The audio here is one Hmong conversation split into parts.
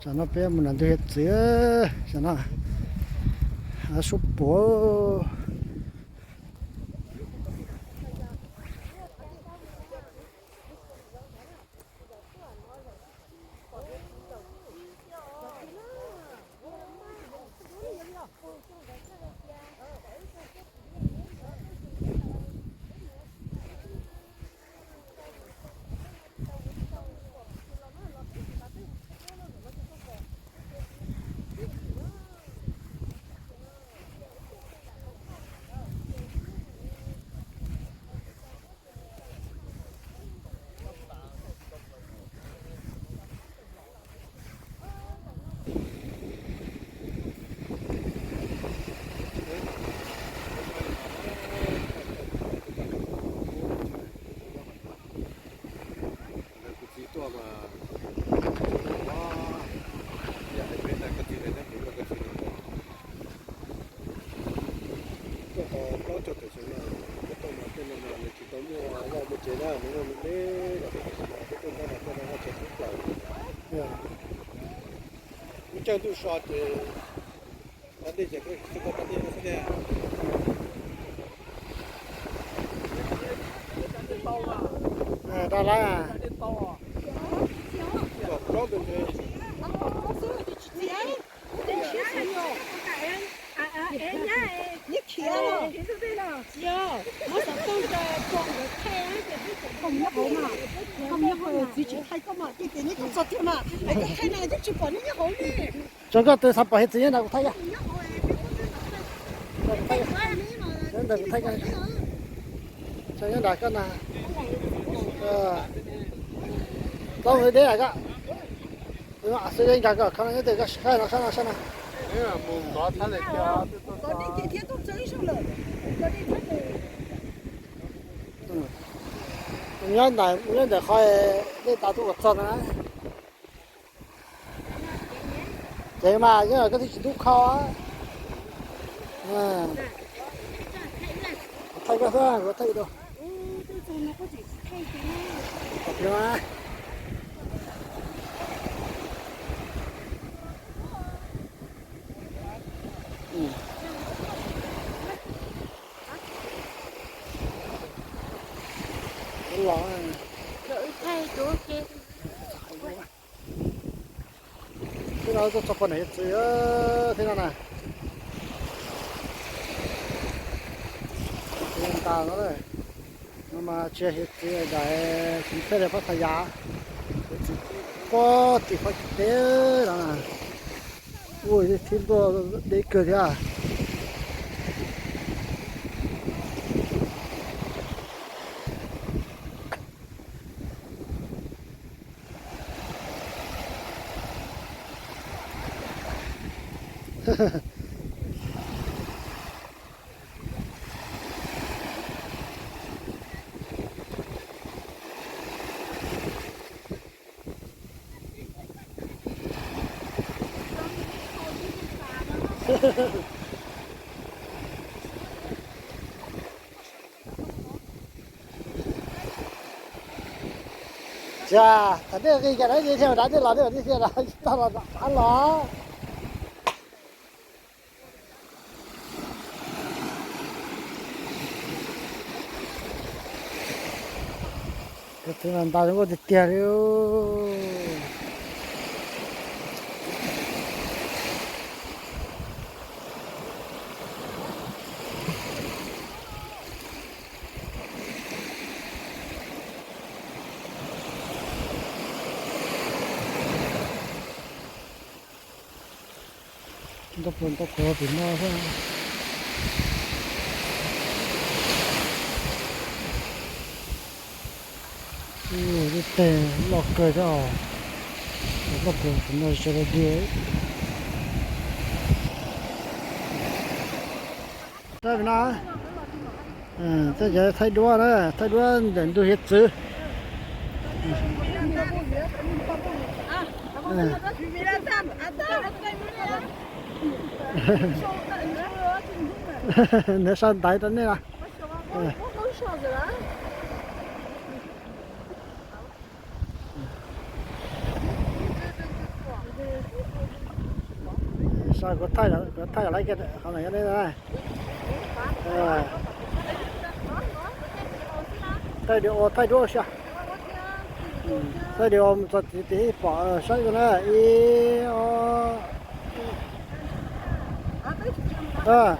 Tam no peb mus nram ntug hiav txwv, tam no sub puav. Kuv txiv tuaj mas, yog hais peb ntawm koj txiv lawv nyob kuv tuaj koj txiv no tuaj tau plaub caug tawm xyoo no, koj tuaj mas tej no mas nws tsis tau muaj vaj muaj tsev na, nws muaj me me los peb tuaj nyob no tuaj no vaj tsev thoob plaws. Lub caij ntuj so ces pas dej ces koj txiv koj pas dej no xwb tiag. Dab lab. Plaub ntawd ntshe Tso koj tus xav pom hiav txwv nyob nram kuv thaij. Nyob nram kuv thaij, nyob nram koj na. Tau deb koj. Xwb nkag koj qhov no nyob twg koj sab no sab no sab no. Nyob ntawm, nyob ntawm qhov dej tas tuaj ua txog na. Ces mas yog koj twb tsis ntub kho. Thaij koj xwb, kuv thaij dua. Los, thiab no tuaj txog pem nram hiav txwv thiab no na. Ntas no, no mas tsis yog hiav txwv daim tsis pheej li pab tha yav, hiav txwv pob tim qhov teb no na. Ua thib ntuj deb kawg thiab. Tsis, thaum nej nqis kiag na nej thiaj dab nej los nej thiaj tau los tom qab los. Tus no ntas zoo nkauj tiag tiag li. Ntau pluas ntau pluas pem no xwb. Lub teg loj kawg thiab os. Loj kawg pem no sawv daws dua. Thaij pem no, thaij duab na, thaij duab ntawm ntug hiav txwv. Nws sau ntaiv rau nej na. Kuv thaij, kuv thaij lawv kiag qhov no ne. Thaij video, thaij duab xwb. Thaij video mus txog tid pom saib na, ib, ob.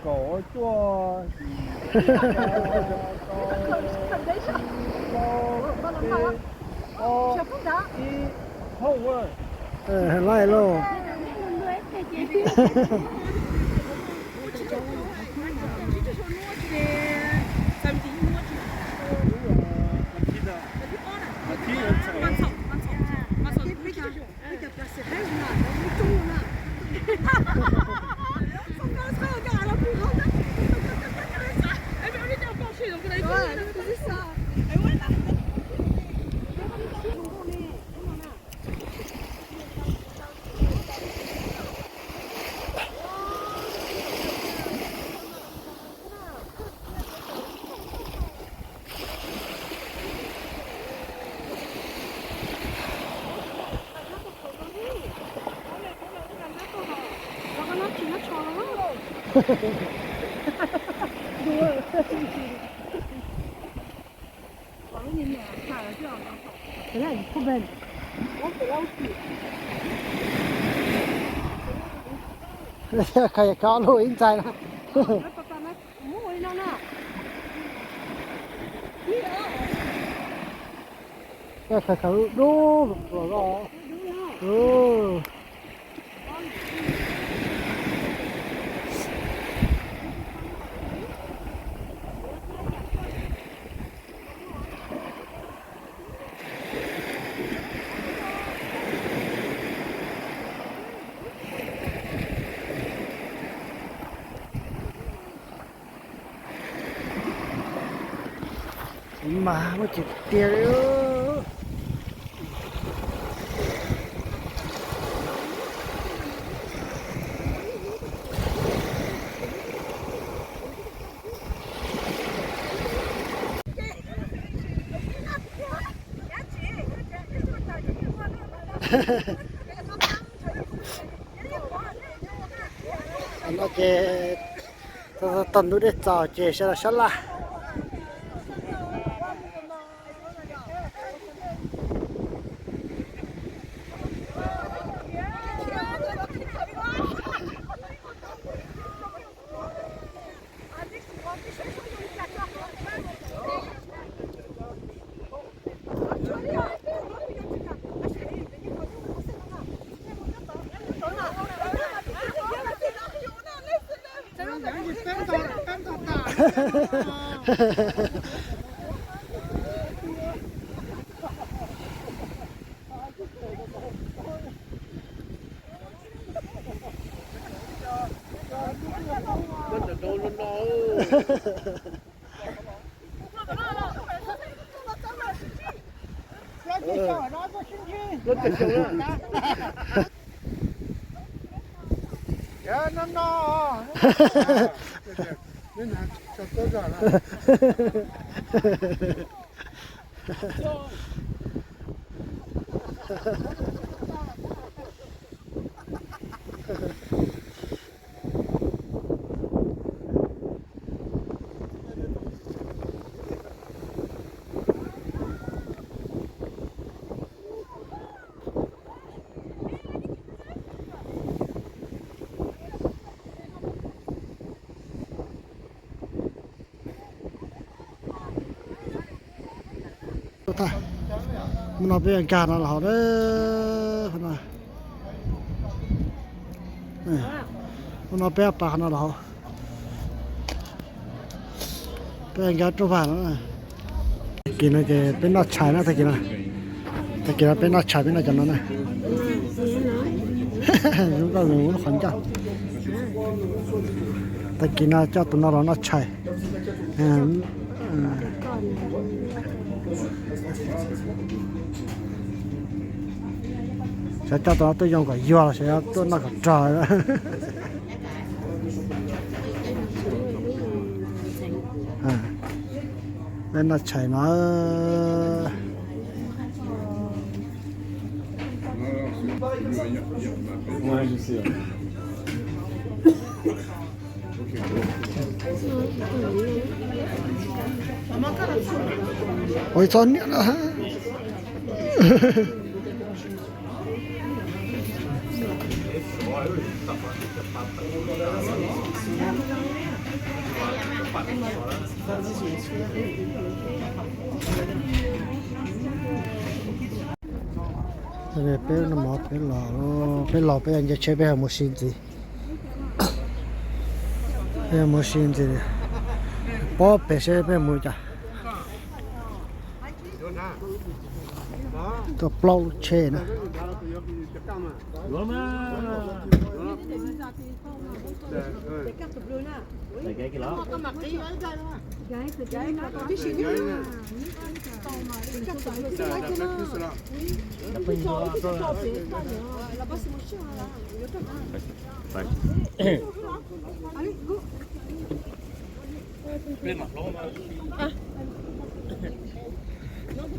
Kaum cuaj, plaub, peb, ob, ib, hauj. Laij lauj. Khaws khaws lub ib ntxais no. Khaws khaws dub dub los. Txiv mas muaj cem tiag li. No ces tau ntu dej txaus ces sawv daws sab laj. Mus no peb nkag no los hauv na. Mus no peb pas no los hauv. Peb nkag rau vaj no. Tag kis no ces peb noj tshais na, tag kis no. Tag kis no peb noj tshais, peb noj cov no na. Zoo nkauj, lub qhov ncauj. Tag kis no coj tus no los noj tshais. Xyov coj tus no tuaj yoo kom yuag los xyov tuaj noj kom rog. Peb noj tshais no. Ua txhob niam na. Peb los, peb los, peb los peb nce tsheb peb ho mus si ntxiv. Peb mus si ntxiv, pob pem seb peb mus cas. Tuaj plaub lub tsheb na.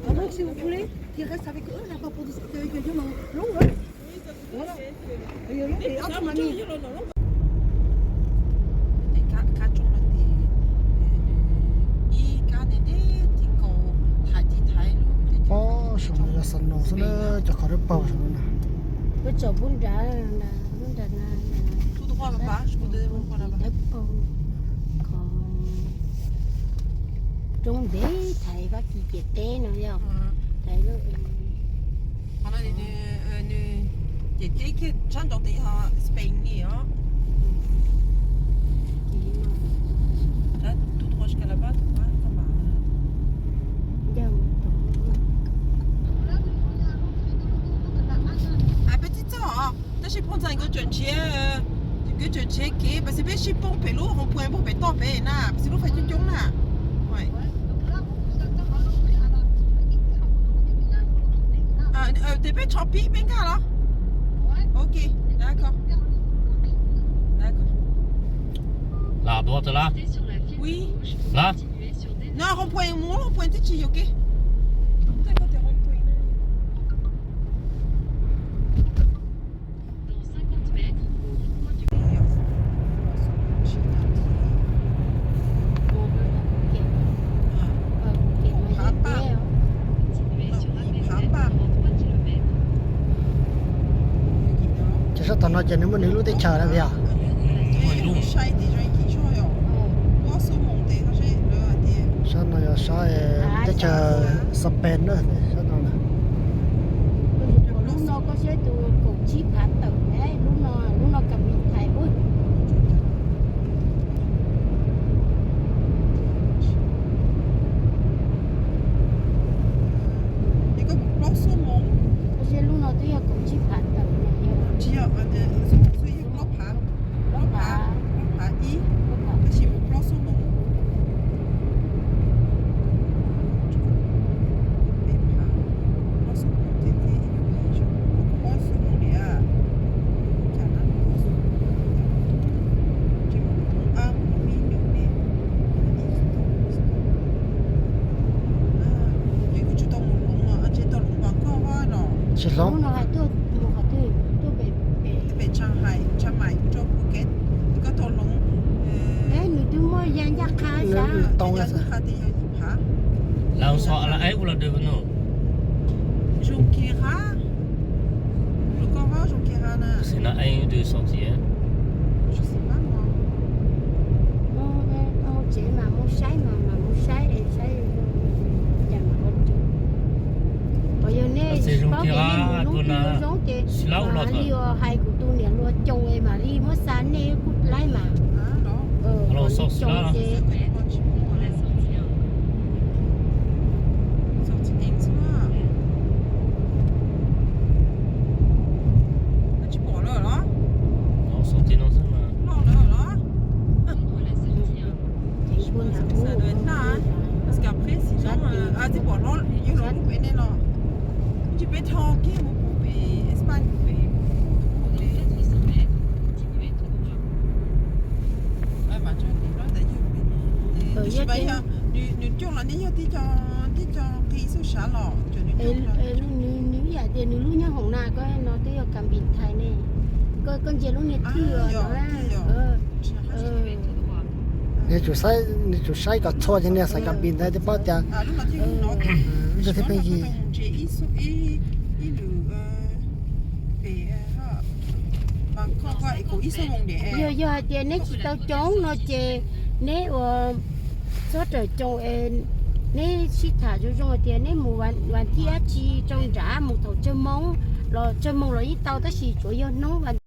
Alors, si vous voulez, qu'il reste avec eux là-bas pour discuter avec Guillaume. Non, ouais. Voilà. Et, euh, non, mais après, moi, je Pob saum no yog snow xwb na, cov qhov dawb paug saum no na. Lub tsaus npub nrad, lub nrad na, dawb paug, qhov roob ntev thaiv Fab Kis ciam teb no yog thaiv lub, nws ciam teb kiag sab nraud tes yog Spain li os. Tus tus koj mas. Peb tsis txog os, tab sis phauj ntxhais nkawd tseem nrhiav, nkawd tseem nrhiav kev, pab xis peb sib poob pem lub hoo phuam npog pem toj pem na, pab xis lub fais coob coob na. Ces peb tso pib peb nkag los. Ok, d'accord. D'accord. Là, à droite là. Oui. Là. Non, rond-point mus, rond-point twb tsis yog kev. Ces sab tom no ces nws muaj nws lub teb chaws na Vij? Sab no yog sab teb chaws Spain na, sab no na. Lub no koj saib tus kaum tsib phav tawm, lub no, lub no kam vij thaiv ub. Koj saib lub no twb yog kaum tsib phav tawm. Plaub phav, plaub phav ib, tab sis mus plaub xuab moos. Peb phav, plaub xuab moos ces thiaj li ob xuab moos li. Ces mus ab mus ib nyuag li. Ces kuv tsis tau mus hloov no, ntshe tau hloov Bangkok no. Tsis hloov. Pem Chiang Mai, Chiang Mai rau Phuket, koj tau hloov. Nws twb muaj ya ncaj qha, ya ncaj qha tias yog ib phav. Lawv so la eb ua los dwg no. Zoo kiag qha. Lus koj vaj zoo kiag qha na. Xwm no eb twb so txiv. Tsev mas mus saib mas, mas mus saib es saib cas mas ua tsev. Zoo ces mam li hais kuv tus niam hluas Coo es mam li muab xa nej kuj laib mas. Los xaus xwb ces Nws coj los nej yog tib co qi xub sav los. Nws ib yam tias nws lub nyob hoom na, koj no twb yog Kas Npis Thais ne. Koj ntsia lub niag thwj no. Nws tsum saib kom txhua cov niag xaiv Kas Npis Thais thiaj paub tias yog thiab pheej yig. Yog, yog hais tias neb tsis tau coob no ces neb ua txhob rawm Coo es neb sib tham zoo zoo hais tias neb mus vas thib dab tsi rau nrad, mus thaum tsawg moos los tsawg moos los yeej tau, tab sis tsuas yog hnub vas